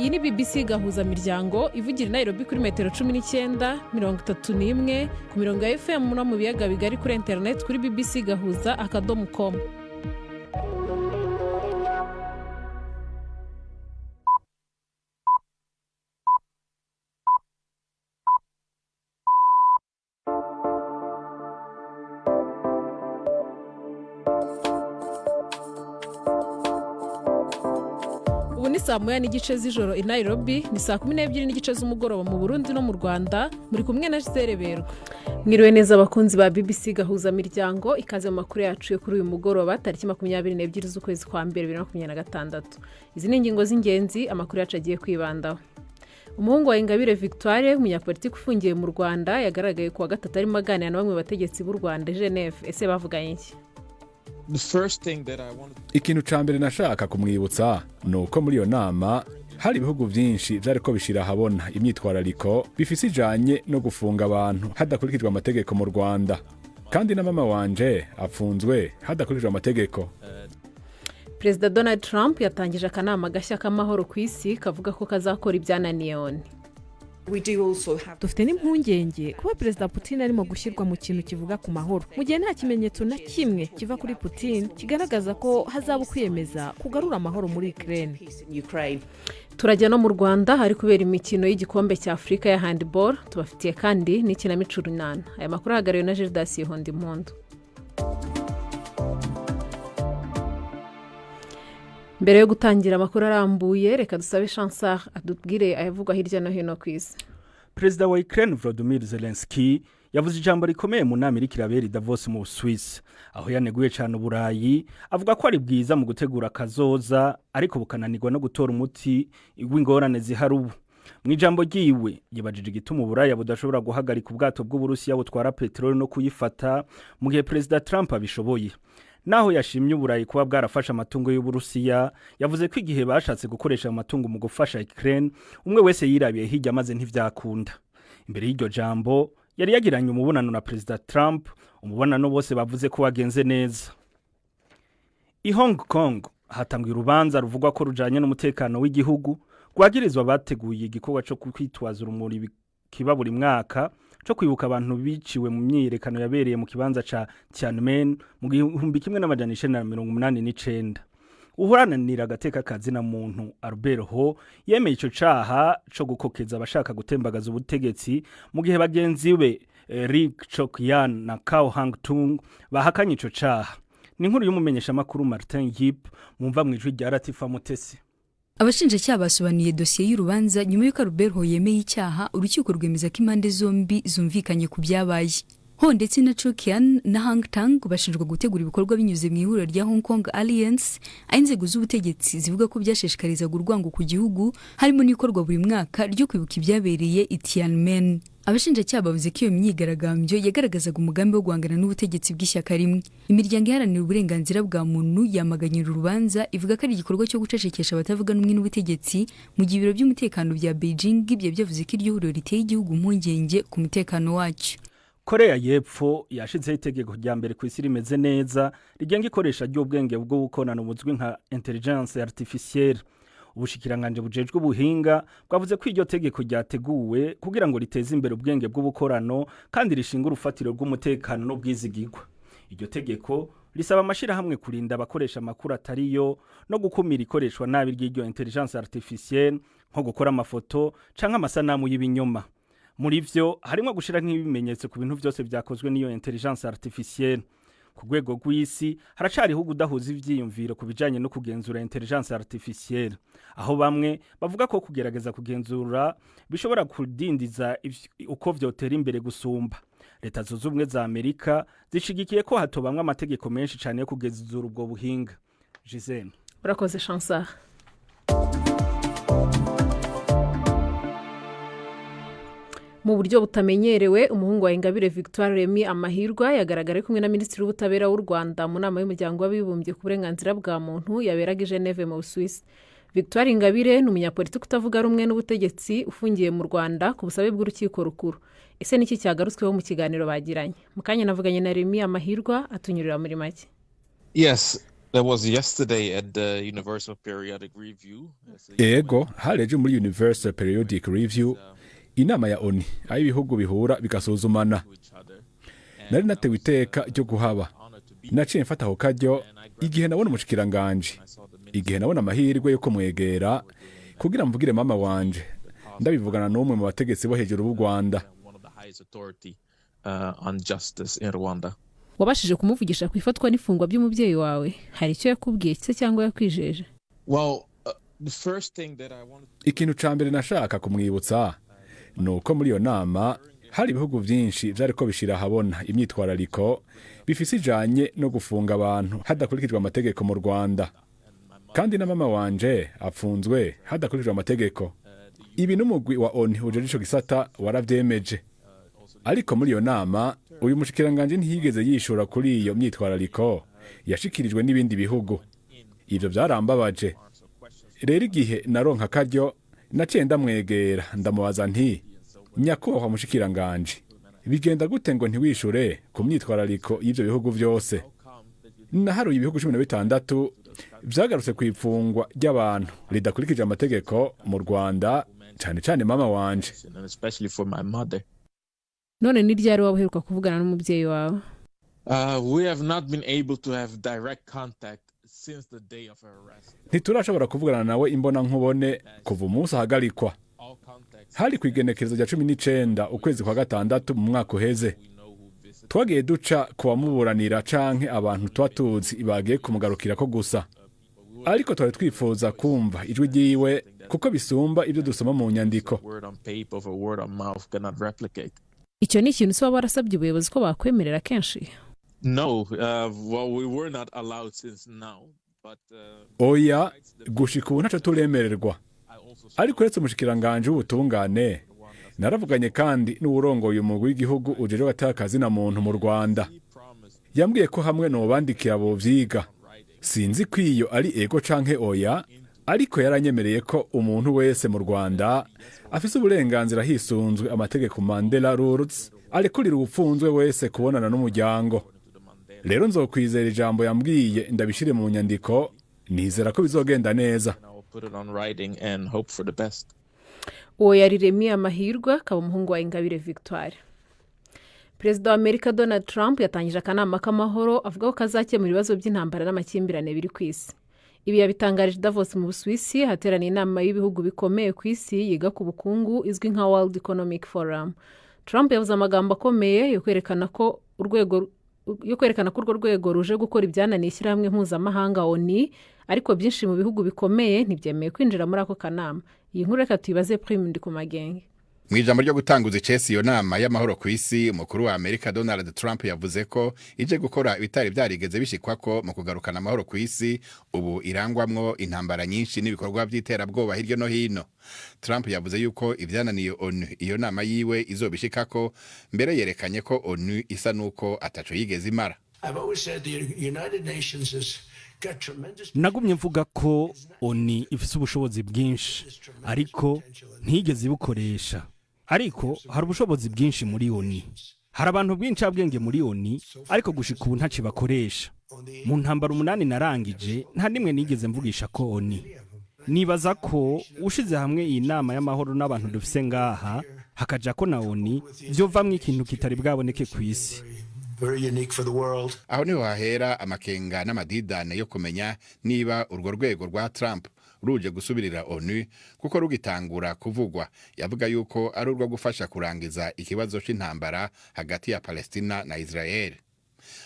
Iyi ni BBC Gahuzamiryango ivugira i Nairobi kuri metero 19, 31, ku mirongo ya FM no mu biyaga bigari, kuri interineti kuri bbcgahuza.com. Ubu ni saa 1:30 z'ijoro i Nairobi, ni saa 12:30 z'umugoroba mu Burundi no mu Rwanda. Muri kumwe na Gisele Berwa. Mwiriwe neza abakunzi ba BBC Gahuzamiryango, ikaze mu makuru yacu yo kuri uyu mugoroba, tariki 22 z'ukwezi kwa mbere 2026. Izi ni ingingo z'ingenzi amakuru yacu agiye kwibandaho. Umuhungu wa Ingabire Victoire, umunyapolitiki ufungiye mu Rwanda, yagaragaye ku wa gatatu arimo aganira na bamwe mu bategetsi b'u Rwanda i Geneve. Ese bavuganye iki? Ikintu ca mbere nashaka kumwibutsa ni uko muri iyo nama hari ibihugu byinshi vyariko bishira ahabona imyitwarariko bifise ijanye no gufunga abantu hadakurikijwe amategeko mu Rwanda, kandi na mama wanje apfunzwe hadakurikijwe amategeko. Perezida Donald Trump yatangije akanama gashya k'amahoro ku isi, kavuga ko kazakora ibyananiye ONU. Dufite n'impungenge kuba Perezida Putin arimo gushyirwa mu kintu kivuga ku mahoro, mu gihe nta kimenyetso na kimwe kiva kuri Putin kigaragaza ko hazaba ukwiyemeza kugarura amahoro muri Ukraine. Turajya no mu Rwanda, hari kubera imikino y'igikombe cya Afurika ya handball. Tubafitiye kandi n'ikinamico Urunana. Aya makuru ahagarariwe na Gildas Impundu. Mbere yo gutangira amakuru arambuye, reka dusabe Chansar atubwire ayavugwa hirya no hino ku isi. Perezida wa Ukraine Volodymyr Zelensky yavuze ijambo rikomeye mu nama iriko irabera i Davos mu Busuwisi, aho yaneguye cyane Uburayi, avuga ko ari bwiza mu gutegura akazoza ariko bukananirwa no gutora umuti w'ingorane zihari ubu. Mu ijambo ryiwe yibajije igituma Uburaya budashobora guhagarika ubwato bw'Uburusiya butwara peteroli no kuyifata, mu gihe Perezida Trump abishoboye. Naho yashimye Uburayi kuba bwarafashe amatungo y'Uburusiya, yavuze ko igihe bashatse gukoresha ayo matungo mu gufasha Ukraine, umwe wese yirabiye hirya maze ntivyakunda. Imbere y'iryo jambo yari yagiranye umubonano na Perezida Trump, umubonano bose bavuze ko wagenze neza. I Hong Kong hatanguye urubanza ruvugwa ko rujanye n'umutekano w'igihugu, rwagirizwa bateguye igikorwa co kwitwaza urumuri kiba buri mwaka co kwibuka abantu biciwe mu myiyerekano yabereye mu kibanza ca Tiananmen mu 1989. Uharanira agateka kazina muntu Albert Ho yemeye ico caha co gukokeza abashaka gutembagaza ubutegetsi, mu gihe bagenzi be Rick Chok-yan na Kao Hang Tung bahakanye ico caha. Ni inkuru y'umumenyeshamakuru Martin Yip, mumva mu ijwi rya Latifa Mutesi. Abashinjacyaha basobanuye dosiye y'urubanza nyuma y'uko Albert Ho yemeye icyaha, urukiko rwemeza ko impande zombi zumvikanye ku byabaye. Ho ndetse na Chok-yan na Hang Tang bashinjwa gutegura ibikorwa binyuze mu ihuriro rya Hong Kong Alliance, aho inzego z'ubutegetsi zivuga ko byashishikarizaga urwango ku gihugu, harimo n'ikorwa buri mwaka ryo kwibuka ibyabereye i Tiananmen. Abashinjacyaha bavuze ko iyo myigaragambyo yagaragazaga umugambi wo guhangana n'ubutegetsi bw'ishyaka rimwe. Imiryango iharanira uburenganzira bwa muntu yamaganye uru rubanza, ivuga ko ari igikorwa cyo gucecekesha abatavuga rumwe n'ubutegetsi, mu gihe ibiro by'umutekano bya Beijing byari byavuze ko iryo huriro riteye igihugu impungenge ku mutekano wacyo. Korea y'Epfo yashizeho itegeko rya mbere ku isi rimeze neza rigenga ikoresha ry'ubwenge bwo gukorana buzwi nka intelligence artificielle. Ubushikiranganje bujejwe ubuhinga bwavuze ko iryo tegeko ryateguwe kugira ngo riteze imbere ubwenge bw'ubukorano kandi rishinga urufatiro rw'umutekano n'ubwizigirwa. Iryo tegeko risaba amashirahamwe kurinda abakoresha amakuru atariyo no gukumira ikoreshwa nabi ry'iryo intelligence artificielle, nko gukora amafoto canke amasanamu y'ibinyoma. Muri vyo harimwo gushira nk'ibimenyetso ku bintu vyose vyakozwe n'iyo intelligence artificielle. Ku rwego rw'isi haracariho ugudahuza ivyiyumviro ku bijanye no kugenzura intelligence artificielle, aho bamwe bavuga ko kugerageza kugenzura bishobora kudindiza uko vyotera imbere gusumba. Leta Zunze Ubumwe za Amerika zishigikiye ko hatobamwe amategeko menshi cane yo kugenzura ubwo buhinga. Gisele. Urakoze, Chansar. Mu buryo butamenyerewe, umuhungu wa Ingabire Victoire, Remy Amahirwa, yagaragara ari kumwe na Minisitiri w'Ubutabera w'u Rwanda mu nama y'Umuryango w'Abibumbye ku burenganzira bwa muntu yaberaga i Geneve mu Busuwisi. Victoire Ingabire ni umunyapolitiki utavuga rumwe n'ubutegetsi ufungiye mu Rwanda ku busabe bw'urukiko rukuru. Ese niki cyagarutsweho mu kiganiro bagiranye? Mu kanya navuganye na Remy Amahirwa, atunyurira muri make. Yes. That was yesterday at the Universal Periodic Review. Ego, hari ejo muri Universal Periodic Review, inama ya ONU aho ibihugu bihura bigasuzumana. Nari natewe iteka ryo kuhaba. Naciye mfata ako karyo igihe nabona umushikiranganji, igihe nabona amahirwe yo kumwegera kugira mvugire mama wanje, ndabivugana n'umwe mu bategetsi bo hejuru b'u Rwanda. One of the highest authority on justice in Rwanda. Wabashije kumuvugisha ku ifatwa n'ifungwa by'umubyeyi wawe? Hari icyo yakubwiye se cyangwa yakwijeje? Well, the first thing that I wanted Ikintu ca mbere nashaka kumwibutsa ni uko muri iyo nama hari ibihugu vyinshi vyariko bishira ahabona imyitwarariko bifise ijanye no gufunga abantu hadakurikijwe amategeko mu Rwanda, kandi na mama wanje apfunzwe hadakurikijwe amategeko. Ibi n'umugwi wa ONU ujeje ico gisata waravyemeje. Ariko muri iyo nama uyu mushikiranganji ntiyigeze yishura kuri iyo myitwarariko yashikirijwe n'ibindi bihugu. Ivyo vyarambabaje. Rero igihe naronka akaryo, naciye ndamwegera, ndamubaza nti: "Nyakubahwa mushikiranganji, bigenda gute ngo ntiwishure ku myitwarariko y'ivyo bihugu vyose?" Naharuye ibihugu 16 vyagarutse ku ifungwa ry'abantu ridakurikije amategeko mu Rwanda, cane cane mama wanje. And especially for my mother. None ni ryari waba uheruka kuvugana n'umubyeyi wawe? We have not been able to have direct contact since the day of her arrest. Ntiturashobora kuvugana nawe imbona nkubone kuva umunsi ahagarikwa. All contacts Hari ku igenekerezo rya 19 ukwezi kwa gatandatu mu mwaka uheze. Twagiye duca ku bamuburanira canke abantu tuba tuzi bagiye kumugarukirako gusa, ariko twari twifuza kumva ijwi ryiwe kuko bisumba ibyo dusoma mu nyandiko. Word on paper or word on mouth cannot replicate. Icyo ni ikintu se waba warasabye ubuyobozi ko bakwemerera kenshi? No, well, we were not allowed since now, but Oya, gushika ubu ntaco turemererwa. I also Ariko uretse umushikiranganji w'ubutungane, naravuganye kandi n'uwurongoye umugwi w'igihugu ujejwe agateka na muntu mu Rwanda. Yambwiye ko hamwe nobandikira bovyiga. Sinzi ko iyo ari ego canke oya, ariko yaranyemereye ko umuntu wese mu Rwanda afise uburenganzira hisunzwe amategeko Mandela Rules arekurira uwupfunzwe wese kubonana n'umuryango. Rero nzokwizera ijambo yambwiye, ndabishire mu nyandiko, nizera ko bizogenda neza. I will put it on writing and hope for the best. Uwo yari Remi Amahirwe, akaba umuhungu wa Ingabire Victoire. Perezida wa Amerika Donald Trump yatangije akanama k'amahoro avuga ko kazakemura ibibazo by'intambara n'amakimbirane biri ku isi. Ibi yabitangarije Davos mu Busuwisi, hateraniye inama y'ibihugu bikomeye ku isi yiga ku bukungu izwi nka World Economic Forum. Trump yavuze amagambo akomeye yo kwerekana ko urwo rwego ruje gukora ibyananiye ishyirahamwe mpuzamahanga ONU, ariko byinshi mu bihugu bikomeye ntibyemeye kwinjira muri ako kanama. Iyi nkuru reka tuyibaze Prime Ndikumagenge. Mu ijambo ryo gutanguza icesi iyo nama y'amahoro ku isi, umukuru wa Amerika Donald Trump yavuze ko ije gukora ibitari byarigeze bishikwako mu kugarukana amahoro ku isi ubu irangwamwo intambara nyinshi n'ibikorwa by'iterabwoba hirya no hino. Trump yavuze yuko ibyananiye ONU iyo nama yiwe izobishikako. Mbere yerekanye ko ONU isa nuko ataco yigeze imara. I've always said the United Nations has got tremendous Nagumye mvuga ko ONU ifise ubushobozi bwinshi, ariko ntiyigeze ibukoresha. Ariko hari ubushobozi bwinshi muri ONU, hari abantu bw'incabwenge muri ONU, ariko gushika ubu ntaco bakoresha. Mu ntambara umunani narangije, nta nimwe nigeze mvugisha ko ONU. Nibaza ko ushize hamwe iyi nama y'amahoro n'abantu dufise ngaha, hakaja ko na ONU, vyovamwo ikintu kitari bwaboneke ku isi. Very unique for the world. Aho niho hahera amakenga n'amadidane yo kumenya niba urwo rwego rwa Trump ruje gusubirira ONU, kuko rugitangura kuvugwa yavuga yuko ari urwo gufasha kurangiza ikibazo c'intambara hagati ya Palestina na Israel.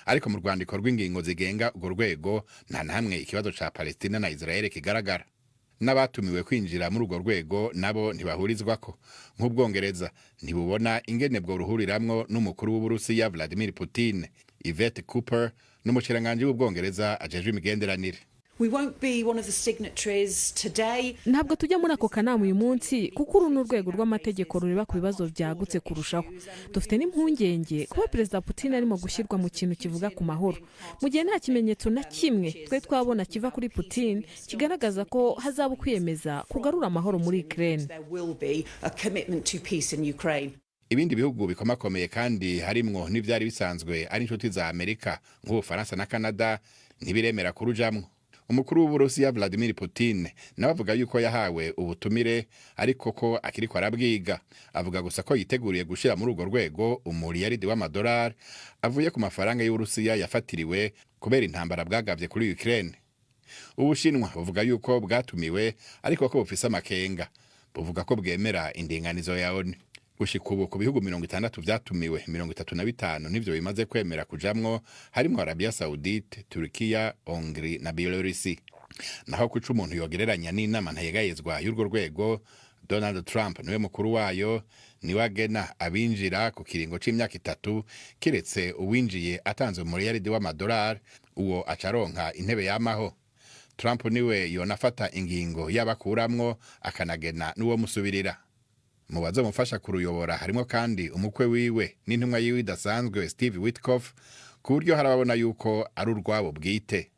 Ariko mu rwandiko rw'ingingo zigenga urwo rwego nta na hamwe ikibazo ca Palestina na Israel kigaragara. N'abatumiwe kwinjira muri urwo rwego nabo ntibahurizwako. Nk'Ubwongereza ntibubona ingene bwo ruhuriramwo n'umukuru w'Uburusiya Vladimir Putin. Yvette Cooper n'umushikiranganji w'Ubwongereza ajejwe imigenderanire. We won't be one of the signatories today. Ntabwo tujya muri ako kanama uyu munsi kuko uru ni urwego rw'amategeko rureba ku bibazo byagutse kurushaho. Dufite n'impungenge kuba Perezida Putin arimo gushyirwa mu kintu kivuga ku mahoro mu gihe nta kimenyetso na kimwe twe twabona kiva kuri Putin kigaragaza ko hazaba ukwiyemeza kugarura amahoro muri Ukraine. There will be a commitment to peace in Ukraine. Ibindi bihugu bikomakomeye kandi harimwo n'ivyari bisanzwe ari inshuti za Amerika nk'Ubufaransa na Canada Ntibiremera kurujamwo. Umukuru w'Uburusiya Vladimir Putin nawe avuga yuko yahawe ubutumire, ariko ko akiriko arabwiga. Avuga gusa ko yiteguriye gushira muri urwo rwego umuriyaridi w'amadolari avuye ku mafaranga y'Uburusiya yafatiriwe kubera intambara bwagavye kuri Ukraine. Ubushinwa buvuga yuko bwatumiwe, ariko ko bufise amakenga. Buvuga ko bwemera indinganizo ya ONU. Gushika ubu, ku bihugu 60 vyatumiwe, 35 nivyo bimaze kwemera kujamwo, harimwo Arabia Saudite, Turkiya, Hongrie na Bielorusi. Naho kuca umuntu yogereranya n'inama ntayegayezwa y'urwo rwego, Donald Trump niwe mukuru wayo, niwe agena abinjira ku kiringo c'imyaka 3, kiretse uwinjiye atanze umuriyaridi w'amadolari, uwo acaronka intebe yamaho. Trump niwe yonafata ingingo y'abakuramwo, akanagena n'uwo musubirira. Mu bazomufasha kuruyobora harimo kandi umukwe wiwe n'intumwa yiwe idasanzwe Steve Witkoff, ku buryo hari ababona yuko ari urwabo bwite.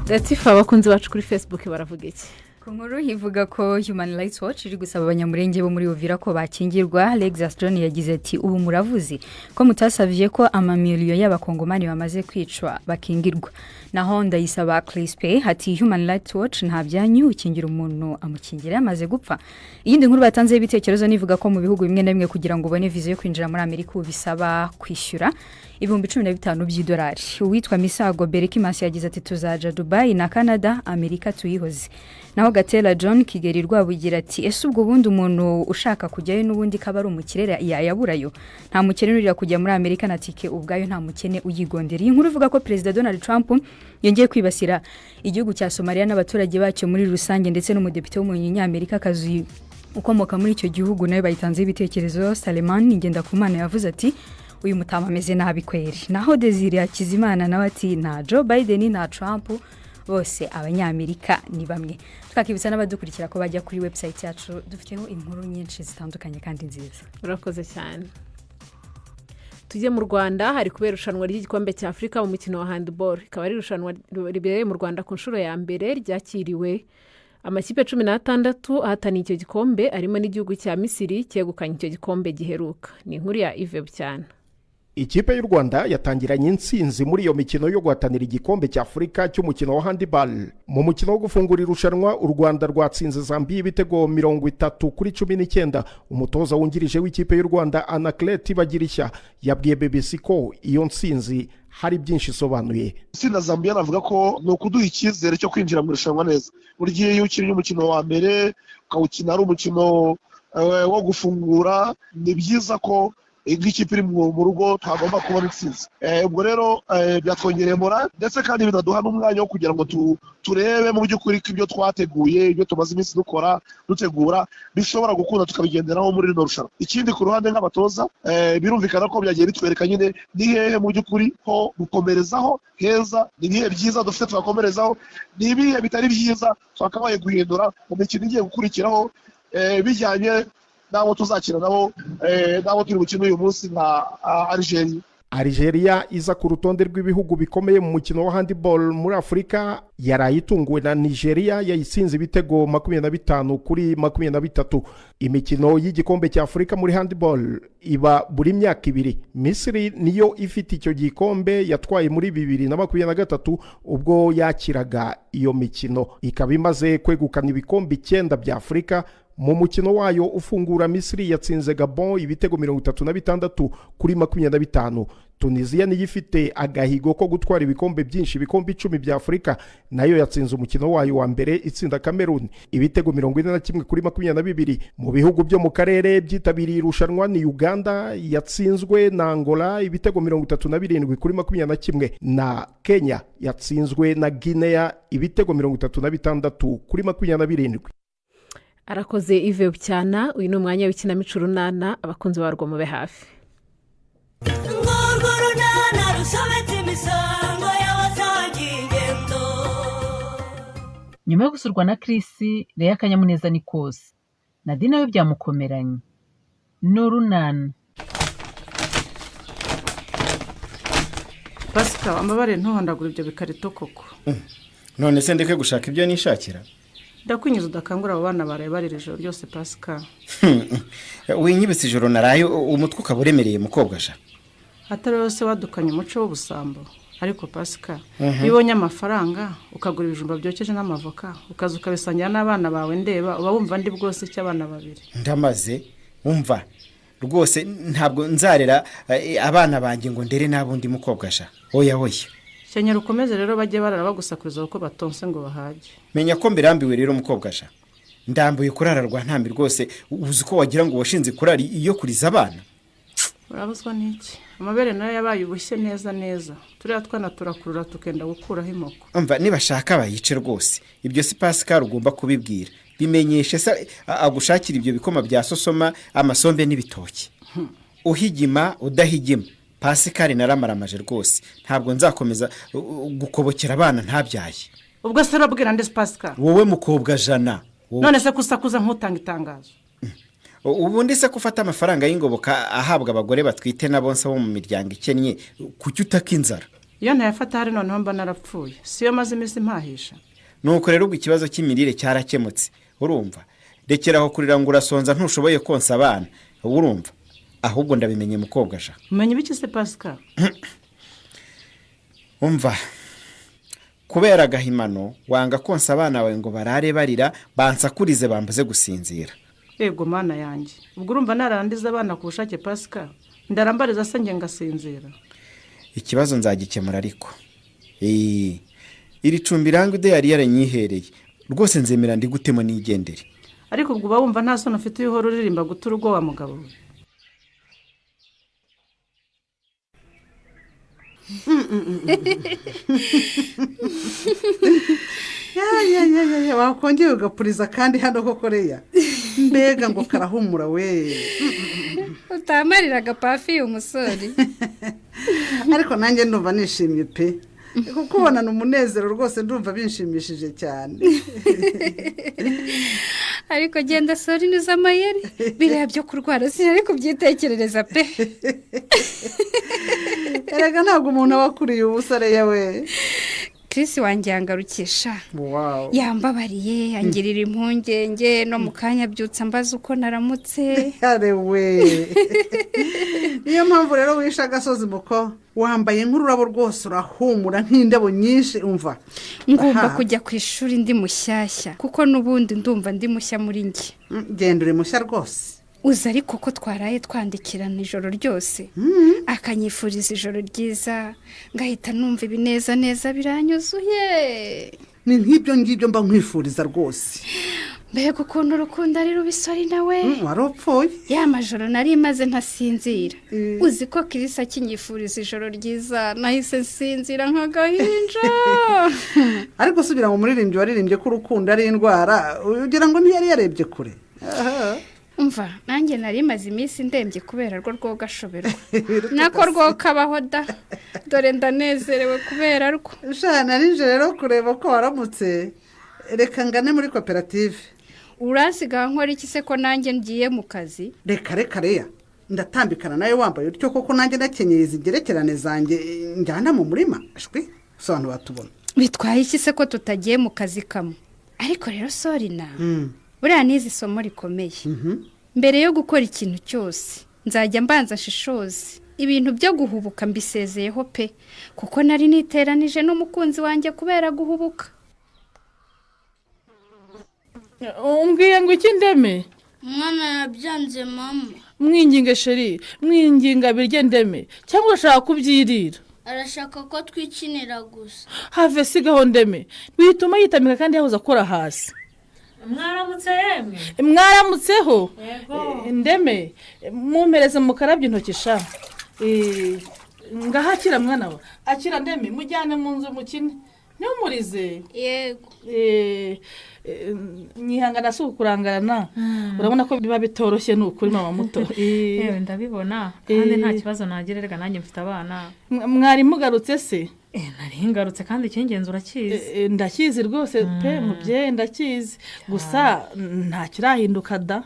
Latifa, abakunzi bacu kuri Facebook baravuga iki? Ku nkuru ivuga ko Human Rights Watch iri gusaba Abanyamurenge bo muri Uvira ko bakingirwa, Lexus John yagize ati: "Ubu muravuze ko mutasavye ko amamiliyo y'Abakongomani bamaze kwicwa bakingirwa." Naho Ndayisaba Crispe ati: "Human Rights Watch nta byanyu, ukingira umuntu amukingira yamaze gupfa." Iyindi nkuru batanzeho ibitekerezo nivuga ko mu bihugu bimwe na bimwe kugira ngo ubone viza yo kwinjira muri Amerika ubu bisaba kwishyura 15,000 by'idolari. Uwitwa Misago Berekimasi yagize ati: "Tuzaja Dubai na Canada, Amerika tuyihoze." Naho Gatera John Kigeri Rwabugira ati: "Ese ubwo bundi umuntu ushaka kujyayo n'ubundi kaba ari umukire yayaburayo? Nta mukene urira kujya muri Amerika, na tike ubwayo nta mukene uyigondera." Iyi nkuru ivuga ko Perezida Donald Trump yongeye kwibasira igihugu cya Somaliya n'abaturage bacyo muri rusange, ndetse n'umudepite w'umunyamerika kazi ukomoka muri icyo gihugu, nawe bayitanzeho ibitekerezo. Salemani Ngendakumana yavuze ati: "Uyu mutama ameze nabi kweri." Naho Desire Hakizimana nawe ati: "Nta Joe Biden, nta Trump, bose Abanyamerika ni bamwe." Twakibutsa n'abadukurikira ko bajya kuri website yacu, dufiteho inkuru nyinshi zitandukanye kandi nziza. Urakoze cyane. Tujye mu Rwanda. Hari kubera irushanwa ry'igikombe cya Afurika mu mukino wa handball, rikaba ari irushanwa ribereye mu Rwanda ku nshuro ya mbere. Ryakiriwe amakipe 16 ahataniye icyo gikombe, arimo n'igihugu cya Misiri cyegukanye icyo gikombe giheruka. Ni inkuru ya Ive Bucyana. Ikipe y'u Rwanda yatangiranye intsinzi muri iyo mikino yo guhatanira igikombe cya Afurika cy'umukino wa handball. Mu mukino wo gufungura irushanwa, u Rwanda rwatsinze Zambiya ibitego 30-19. Umutoza wungirije w'ikipe y'u Rwanda, Anaclet Bagirishya, yabwiye BBC ko iyo ntsinzi hari byinshi isobanuye. Gutsinda Zambiya navuga ko ni ukuduha icyizere cyo kwinjira mu irushanwa neza. Buri gihe iyo ukinnye umukino wa mbere, ukawukina ari umukino wo gufungura, ni byiza ko nk'ikipe iri mu rugo twagomba kubona intsinzi. Ubwo rero byatwongereye morale, ndetse kandi binaduha n'umwanya wo kugira ngo turebe mu by'ukuri ko ibyo twateguye, ibyo tumaze iminsi dukora dutegura, bishobora gukunda tukabigenderaho muri rino rushanwa. Ikindi, ku ruhande nk'abatoza, birumvikana ko byagiye bitwereka nyine ni hehe mu by'ukuri ho gukomerezaho heza, ni ibihe byiza dufite twakomerezaho, ni ibihe bitari byiza twakabaye guhindura mu mikino igiye gukurikiraho, bijyanye n'abo tuzakina nabo, n'abo turi bukine uyu munsi nka Algeria. Algeria iza ku rutonde rw'ibihugu bikomeye mu mukino wa handball muri Afurika yaraye itunguwe na Nigeria yayitsinze ibitego 25-23. Imikino y'igikombe cya Afurika muri handball iba buri myaka 2. Misiri niyo ifite icyo gikombe, yatwaye muri 2023 ubwo yakiraga iyo mikino, ikaba imaze kwegukana ibikombe 9 bya Afurika. Mu mukino wayo ufungura, Misiri yatsinze Gabon ibitego 36-25. Tunisiya niyo ifite agahigo ko gutwara ibikombe byinshi, ibikombe 10 bya Afurika. Nayo yatsinze umukino wayo wa mbere, itsinda Cameroon ibitego 41-22. Mu bihugu byo mu karere byitabiriye irushanwa ni Uganda yatsinzwe na Angola ibitego 37-21, na Kenya yatsinzwe na Guinea ibitego 36-27. Arakoze Ive Bucyana. Uyu ni umwanya w'ikinamico Urunana, abakunzi barwo mube hafi. Urwo runana rusobetse imisango y'abasangiye ingendo. Nyuma yo gusurwa na Chris, Leah akanyamuneza ni kose. Nadine we byamukomeranye. Ni Urunana. Pasika, wambabare ntuhondagure ibyo bikarito koko. None se ndeke gushaka ibyo nishakira? Ndakwinjiza udakangura abo bana baraye barira ijoro ryose, Pasika. Winyibutse ijoro naraye, umutwe ukaba uremereye, mukobwa sha. Atari wose wadukanye umuco w'ubusambo, Ariko Pasika, iyo ubonye amafaranga ukagura ibijumba byokeje n'amavoka, ukaza ukabisangira n'abana bawe ndeba, uba wumva ndi bwose cy'abana babiri. Ndamaze wumva rwose, ntabwo nzarera abana banjye ngo ndere n'abundi mukobwa sha, oya oya. Kenyera ukomeze rero, bajye barara bagusakuriza kuko batonse ngo bahage. Menya ko mbirambiwe rero mukobwa sha, ndambuye kurara rwa ntambi rwose. Uzi ko wagira ngo washinze kurari iyo kuriza abana. Urabuzwa n'iki? Amabere nayo yabaye ubushye neza neza, turiya twana turakurura tukenda gukuraho imoko. Umva, nibashaka bayice rwose. Ibyo si Pascal ugomba kubibwira, bimenyeshe se agushakira ibyo bikoma bya sosoma, amasombe n'ibitoki. Uhigima udahigima, Pascal naramaramaje rwose, ntabwo nzakomeza gukobokera abana ntabyaye. Ubwo se urabwira nde Pascal? Wowe mukobwa jana, wowe. None se kusakuza nk'utanga itangazo? Ubundi se ko ufata amafaranga y'ingoboka ahabwa abagore batwite n'abonsa bo mu miryango ikennye, kuki utaka inzara? Iyo ntayafata hari noneho mba narapfuye, siyo maze iminsi mpahisha. Nuko rero ubwo ikibazo cy'imirire cyarakemutse. Urumva, rekeraho kurira ngo urasonza, ntushoboye konsa abana. Urumva, ahubwo ndabimenye mukobwa sha. Umenya ibiki se Pascal? Umva, kubera agahimano wanga konsa abana bawe ngo barare barira bansakurize bambuze gusinzira. Yego mana yanjye, ubwo urumva narandiza abana ku bushake Pascal? Ndarambariza se njye ngasinzira? Ikibazo nzagikemura ariko. Iri cumbi irangwa yari yaranyihereye rwose, nzemera ndi gutemo nigendere. Ariko ubwo uba wumva nta soni ufite iyo uhora uririmba guta urugo wa mugabo we? Ya, wakongeye ugapuriza kandi hano koko Reya, mbega ngo karahumura we. Utamariraga pafi umusore. Ariko nanjye ndumva nishimye pe, kukubonana umunezero rwose ndumva binshimishije cyane. Ariko genda sori niza amayeri, biriya byo kurwara sinari kubyitekerereza pe. Erega ntabwo umuntu aba akuriye ubusa Reya we. Chris wanjye yangarukisha. Wow. Yambabariye, angirira impungenge, no mu kanya abyutsa mbaza uko naramutse. Are we. Niyo mpamvu rero wishe agasozi muko, wambaye nk'ururabo rwose, urahumura nk'indabo nyinshi. Umva, ngomba kujya ku ishuri ndi mushyashya, kuko n'ubundi ndumva ndi mushya muri njye. Genda uri mushya rwose. Uzi ariko ko twaraye twandikirana ijoro ryose, akanyifuriza ijoro ryiza, ngahita numva ibineza neza biranyuzuye. Ni nk'ibyo ngibyo mba nkwifuriza rwose. Mbega ukuntu urukundo ari rubisori nawe. Warupfuye. Ya majoro nari maze ntasinzira. Uzi ko Kirisa akinyifuriza ijoro ryiza nahise nsinzira nk'agahinja. Ariko subira mu muririmbyi waririmbye ko urukundo ari indwara, ugira ngo ntiyari yarebye kure. Umva, nanjye nari maze iminsi ndembye kubera rwo rwogashoberwa. Nako rwokabaho da, dore ndanezerewe kubera rwo. Sha narinje rero kureba ko waramutse, reka ngane muri koperative. Uransiga nkora iki se ko nanjye ngiye mu kazi? Reka reka Reya, ndatambikana nawe wambaye utyo koko, nanjye ndakenyeye izigerekerane zanjye njyana mu murima. Ashwi, sobantu batubona. Bitwaye iki se ko tutagiye mu kazi kamwe? Ariko rero Sorina, buriya nizi isomo rikomeye. Mbere yo gukora ikintu cyose nzajya mbanza shishoze. Ibintu byo guhubuka mbisezeyeho pe, kuko nari niteranije n'umukunzi wanjye kubera guhubuka. Umbwiye ngo iki ndeme? Umwana yabyanze mama. Mwinginge sheri, mwinginga birye ndeme, cyangwa urashaka kubyirira? Arashaka ko twikinira gusa. Have sigaho ndeme, wituma yitamika kandi yahoze akora hasi. Mwaramutse yemwe. Mwaramutseho. Ndeme, mumpereze mukarabye intoki sha. Ngahakira mwana wa. Akira ndeme, mujyane mu nzu mukine. Ntumurize. Yego. Nyihangana si ukurangarana. Urabona ko biba bitoroshye ni ukuri mama muto. Yewe ndabibona kandi nta kibazo nagererega, nanjye mfite abana. Mwari mugarutse se? Nari ngarutse kandi icy'ingenzi urakizi. Ndakizi rwose pe mubyeyi, ndakizi. Gusa nta kirahinduka da.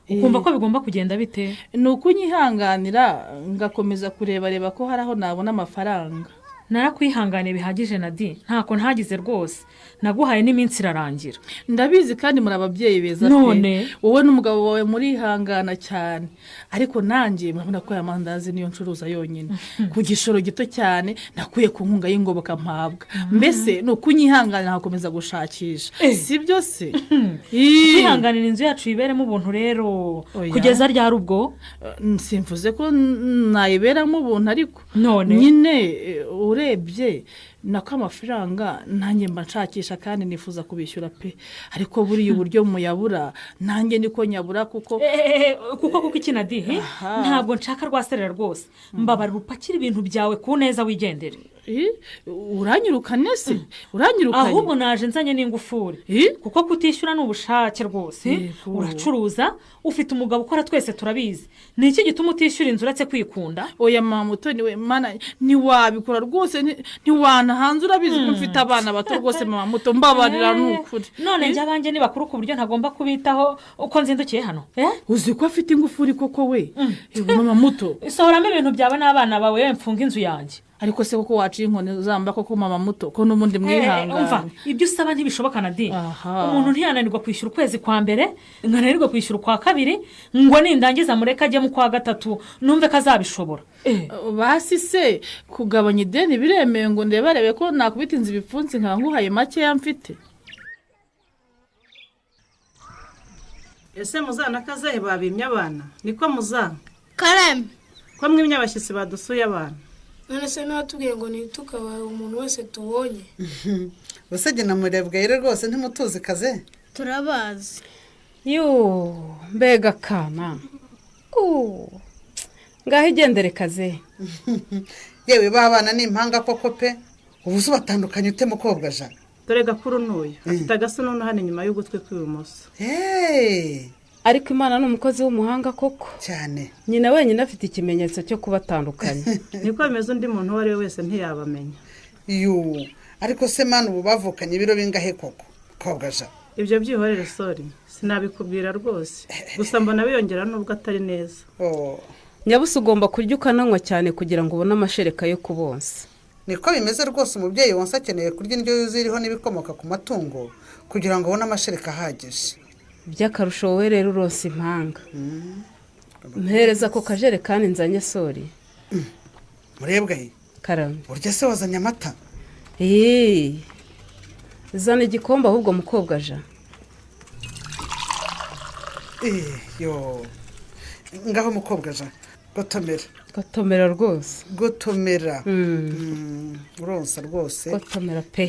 Ukumva ko bigomba kugenda bite? Ni ukunyihanganira ngakomeza kurebareba ko hari aho nabona amafaranga. Narakwihanganiye bihagije Nadi, ntako ntagize rwose, naguhaye n'iminsi irarangira. Ndabizi kandi muri ababyeyi beza pe. None? Wowe n'umugabo wawe murihangana cyane, ariko nanjye murabona ko aya mandazi niyo ncuruza yonyine ku gishoro gito cyane nakuye ku nkunga y'ingoboka mpabwa. Mbese ni ukunyihanganira nkakomeza gushakisha, si byo se? Kwihanganira inzu yacu yiberemo ubuntu rero Oya. kugeza ryari ubwo? Simvuze ko nayiberamo ubuntu, ariko None? nyine urebye nako amafaranga nanjye mba nshakisha kandi nifuza kubishyura pe, ariko buriya uburyo muyabura nanjye niko nyabura kuko Kuko iki Nadi? Ntabwo nshaka rwaserera rwose, mbabarira upakire ibintu byawe ku neza wigendere. Uranyirukane se? Uranyirukanye? Ahubwo naje nzanye n'ingufuri, kuko kutishyura ni ubushake rwose. Uracuruza, ufite umugabo ukora, twese turabizi. Ni iki gituma utishyura inzu uretse kwikunda? Oya mama Mutoni we, mana, ntiwabikora rwose, ntiwana hanze, urabizi ko mfite abana bato rwose. Mama Muto, mbabarira ni ukuri. None njye abanjye ni bakuru ku buryo ntagomba kubitaho uko nzindukiye hano? Uzi ko afite ingufuri koko we? Mama Muto. Sohoramo ibintu byawe n'abana bawe, mfunga inzu yanjye. Ariko se koko waciye inkoni zamba koko mama Muto, ko n'ubundi Umva, mwihangane? Ibyo usaba ntibishoboka Nadi. Umuntu ntiyananirwa kwishyura ukwezi kwa mbere, nkananirwa kwishyura ukwa kabiri, ngo nindangiza mureke ajye mu kwa gatatu numve ko azabishobora. Basi se kugabanya ideni biremewe, ngo ndebarebe ko nakubita inzu ibipfunsi nkaba nkuhaye makeya mfite? Ese muzana kazehe babimye abana? Niko muzana? Karame. Ko mwimye abashyitsi badusuye abana? None se niba ngo ntitukabahe umuntu wese tubonye? Usibye na murebwayire rwose ntimutuzi kaze. Turabazi. Yuuu, mbega akana! Ngaho igendere kaze. Yewe, ba bana ni impanga koko pe! Ubu se ubatandukanye ute, mukobwa jana? Dore gakuru n'uyu afite agasununu hano inyuma y'ugutwi kw'ibumoso. Ariko Imana ni umukozi w'umuhanga koko. Cyane. Nyina wenyine afite ikimenyetso cyo kubatandukanya. Niko bimeze, undi muntu uwo ari we wese ntiyabamenya. Yuuu, ariko se mani, ubu bavukanye ibiro bingahe koko, mukobwa jana? Ibyo byihorere sori, sinabikubwira rwose, gusa mbona biyongera nubwo atari neza. Nyabusa ugomba kurya ukananywa cyane kugira ngo ubone amashereka yo kubonsa. Niko bimeze rwose, umubyeyi wonsa akeneye kurya indyo yuzuye iriho n'ibikomoka ku matungo kugira ngo abone amashereka ahagije. By'akarusho wowe rero uronsa impanga. Mpereza ako kajerekani nzanye sori. Murebwa ye! Karame. Burya se wazanye amata? Eee, zana igikombe ahubwo, mukobwa ja. Yo, ngaho mukobwa ja, gotomera. Gotomera rwose. Gotomera. Uronsa rwose. Gotomera pe.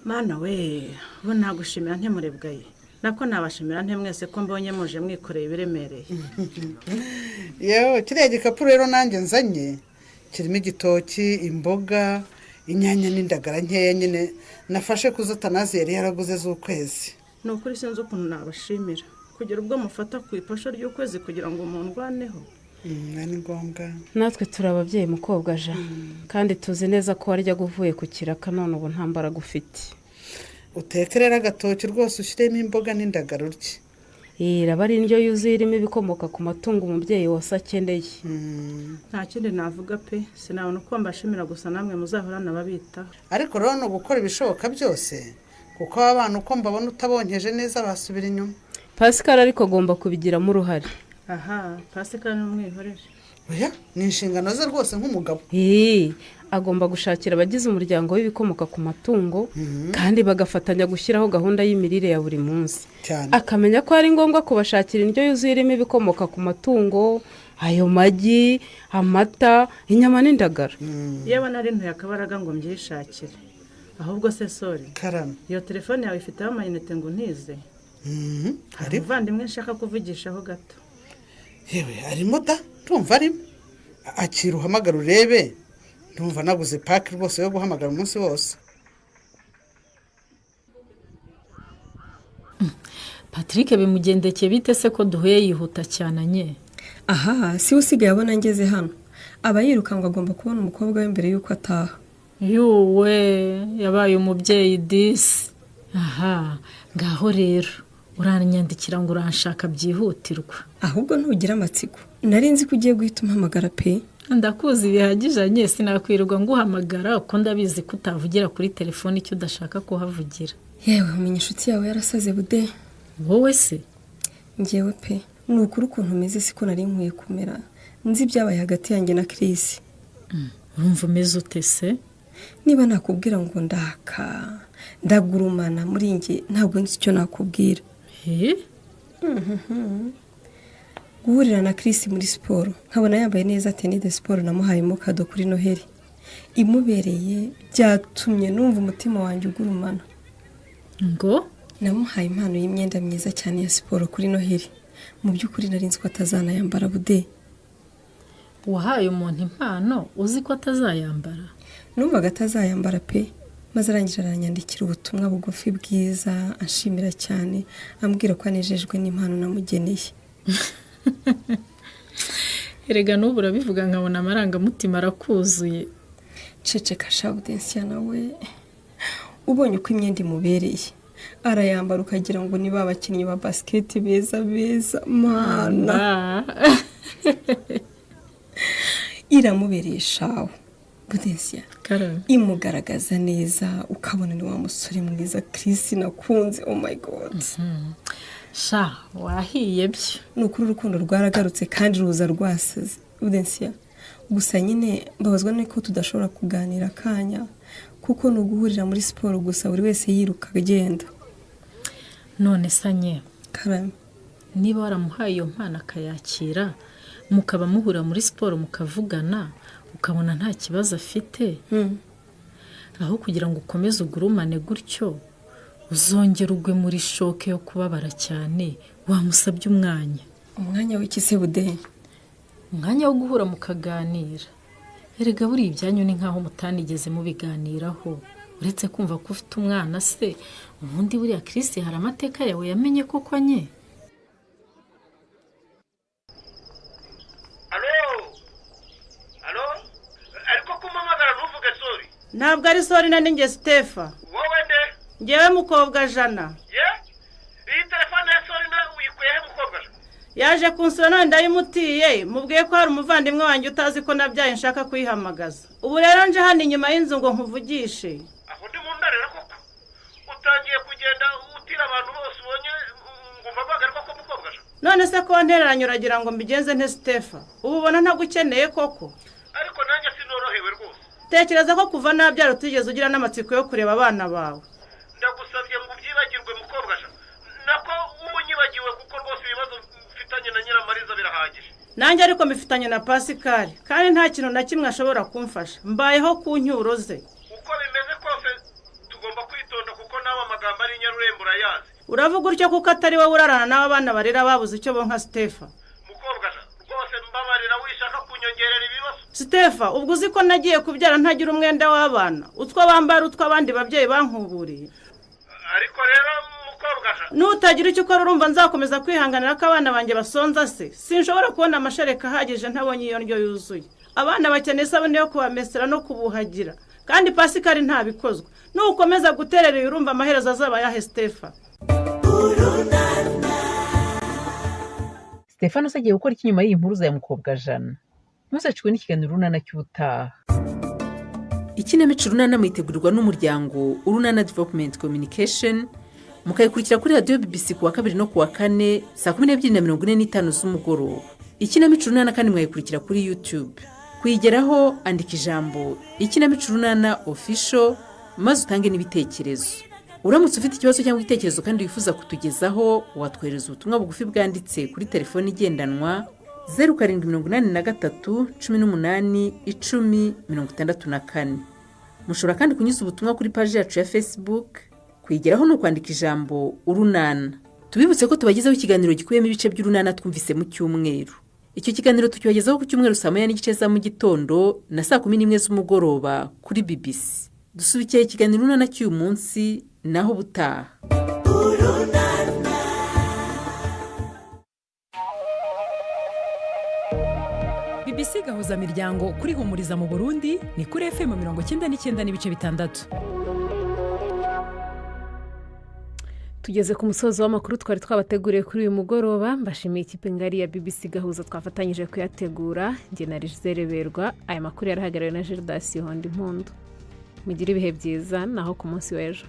Mana we, ubu nagushimira ntemurebwaye, nako nabashimira nte mwese ko mbonye muje mwikoreye ibiremereye? Yewe, kiriya gikapu rero nanjye nzanye kirimo igitoki, imboga, inyanya n'indagara nkeya nyine nafashe ku zo Tanazi yari yaraguze z'ukwezi. Ni ukuri sinzi ukuntu nabashimira kugera ubwo mufata ku ipasha ry'ukwezi kugira ngo mundwaneho. Ni ngombwa. Natwe turi ababyeyi, mukobwa ja, kandi tuzi neza ko waryaga uvuye ku kiraka, none ubu nta mbaraga ufite. Uteke rero agatoki rwose, ushyiremo imboga n'indagara urye. Iyi iraba ari indyo yuzuye irimo ibikomoka ku matungo umubyeyi wose akeneye. Nta kindi navuga pe, sinabona uko mbashimira, gusa namwe muzahorane ababitaho. Ariko rero ni ugukora ibishoboka byose, kuko aba bana uko mbabona utabonkeje neza basubira inyuma. Pascal ariko agomba kubigiramo uruhare. Aha, Pascal ni umwihorere. Oya, ni inshingano ze rwose nk'umugabo. Eee, agomba gushakira abagize umuryango w'ibikomoka ku matungo kandi bagafatanya gushyiraho gahunda y'imirire ya buri munsi. Cyane. Akamenya ko ari ngombwa kubashakira indyo yuzuye irimo ibikomoka ku matungo, ayo magi, amata, inyama n'indagara. Yewe, nari ntuye akabaraga ngo mbyishakire. Ahubwo se sori? Karame. Iyo telefone yawe ifiteho amayinite ngo ntize? Hari umuvandimwe nshaka kuvugishaho gato. Yewe, arimo da, ndumva arimo. Akira uhamagara urebe, ndumva naguze paki rwose yo guhamagara umunsi wose. Patrick bimugendekeye bite se ko duhuye yihuta cyane nye? Aha si we usigaye abona ngeze hano aba yiruka ngo agomba kubona umukobwa we mbere y'uko ataha. Yuwe, yabaye umubyeyi disi! Aha ngaho rero uranyandikira ngo uranshaka byihutirwa. Ahubwo ntugira amatsiko, nari nzi ko ugiye guhita umpamagara pe. Ndakuzi bihagije nye, sinakwirirwa nguhamagara kuko ndabizi ko utavugira kuri telefone icyo udashaka kuhavugira. Yewe, umenya inshuti yawe yarasaze bude. Wowe se? Ngewe pe, ni ukuri ukuntu umeze siko nari nkwiye kumera, nzi ibyabaye hagati yanjye na Chris. Urumva umeze ute se? Niba nakubwira ngo ndaka ndagurumana muri njye, ntabwo nzi icyo nakubwira. Guhurira na Chris muri siporo nkabona yambaye neza tenue de sport namuhayemo cadeau kuri Noheli imubereye, byatumye numva umutima wanjye ugurumana. Ngo? Namuhaye impano y'imyenda myiza cyane ya siporo kuri Noheli. Mu by'ukuri nari nzi ko atazanayambara bude. Wahaye umuntu impano uzi ko atazayambara? Numvaga atazayambara pe, maze arangije aranyandikira ubutumwa bugufi bwiza anshimira cyane, ambwira ko anejejwe n'impano namugeneye. Erega n'ubu urabivuga nkabona amarangamutima arakuzuye. Ceceka sha Budensiya, nawe ubonye uko imyenda imubereye, arayambara ukagira ngo ni ba bakinnyi ba basiketi beza beza. Mana, iramubereye shawe Budensiya, imugaragaza neza, ukabona ni wa musore mwiza Chris nakunze. Oh my God. Sha, wahiye byo. Ni ukuri urukundo rwaragarutse kandi ruza rwasaze Budensiya. Gusa nyine mbabazwa nuko tudashobora kuganira akanya, kuko ni uguhurira muri siporo gusa, buri wese yiruka agenda. None sanye, Karame. Niba waramuhaye iyo mpano akayakira, mukaba muhura muri siporo mukavugana, ukabona nta kibazo afite, aho kugira ngo ukomeze ugurumane gutyo uzongere ugwe muri choc yo kubabara cyane, wamusabye umwanya. Umwanya w'iki se Bude? Umwanya wo guhura mukaganira. Erega buriya ibyanyu ni nkaho mutanigeze mubiganiraho, uretse kumva ko ufite umwana se. Ubundi buriya Chris hari amateka yawe yamenye koko nye? Alo, alo, ariko kumpamagara ntuvuge Sori. Ntabwo ari Sori, na ninjye Sitefa. Wowe nde? Ngewe mukobwa Jana. Ye, iyi telefone ya Sori na uyikuye he mukobwa Jana? Yaje kunsura none ndayimutiye, mubwiye ko hari umuvandimwe wanjye utazi ko nabyaye nshaka kuyihamagaza. Ubu rero nje hano inyuma y'inzu ngo nkuvugishe. Aho ndi mu ndarera koko, utangiye kugenda utira abantu bose ubonye ngo umpamagare koko mukobwa Jana? None se ko wantereranye uragira ngo mbigenze nte Sitefa? Ubu ubona ntagukeneye koko? Ariko nanjye sinorohewe rwose. Tekereza ko kuva nabyara utigeze ugira n'amatsiko yo kureba abana bawe. Ndagusabye ngo ubyibagirwe mukobwa Jana, nako umunyibagiwe, kuko rwose ibibazo mfitanye na Nyiramariza birahagije. Nanjye ariko mbifitanye na Pasikari, kandi nta kintu na kimwe ashobora kumfasha, mbayeho ku ncyuro ze. Uko bimeze kose tugomba kwitonda, kuko nawe amagambo ari inyarurembo urayazi. Uravuga utyo kuko atari wowe urarana n'abo bana barera babuze icyo bonka Sitefa. Mukobwa Jana, rwose mbabarira wishaka kunyongerera ibibazo. Sitefa, ubwo uzi ko nagiye kubyara ntagira umwenda w'abana, utwo bambara utwo abandi babyeyi bankuburiye. Ariko rero mukobwa Jana, nutagira icyo ukora urumva nzakomeza kwihanganira ko abana banjye basonza se? Sinshobora kubona amashereka ahagije ntabonye iyo ndyo yuzuye. Abana bakeneye isabune yo kubamesera no kubuhagira, kandi Pasikari ntabikozwa. Nukomeza guterera iyi urumva amaherezo azaba ayahe Sitefa? Stefano se agiye gukora iki nyuma y'iyi mpuruza ya mukobwa Jana? Ntuzacikwe n'ikiganiro Urunana cy'ubutaha. Ikinamico Urunana muyitegurirwa n'umuryango Urunana Development Communication, mukayikurikira kuri radiyo BBC ku wa kabiri no ku wa kane saa 12:45 z'umugoroba. Ikinamico Urunana kandi mwayikurikira kuri YouTube. Kuyigeraho, andika ijambo "Ikinamico Urunana Official" maze utange n'ibitekerezo. Uramutse ufite ikibazo cyangwa igitekerezo kandi wifuza kutugezaho, watwohereza ubutumwa bugufi bwanditse kuri telefoni igendanwa 0783 18 10 64. Mushobora kandi kunyuza ubutumwa kuri paji yacu ya Facebook. Kuyigeraho ni ukwandika ijambo "Urunana". Tubibutse ko tubagezaho ikiganiro gikubiyemo ibice by'Urunana twumvise mu cyumweru. Icyo kiganiro tukibagezaho ku cyumweru saa 1:30 za mu gitondo na saa 11 z'umugoroba kuri BBC. Dusubikiye ikiganiro Urunana cy'uyu munsi, naho ubutaha. BBC Gahuza Miryango kuri Humuriza mu Burundi ni kuri FM 99.6. Tugeze ku musozo w'amakuru twari twabateguriye kuri uyu mugoroba. Mbashimiye ikipe ngari ya BBC Gahuza twafatanyije kuyategura. Njye na Gisele Berwa. Aya makuru yarahagarariwe na Gildas Honda Impundu. Mugire ibihe byiza, naho ku munsi w'ejo.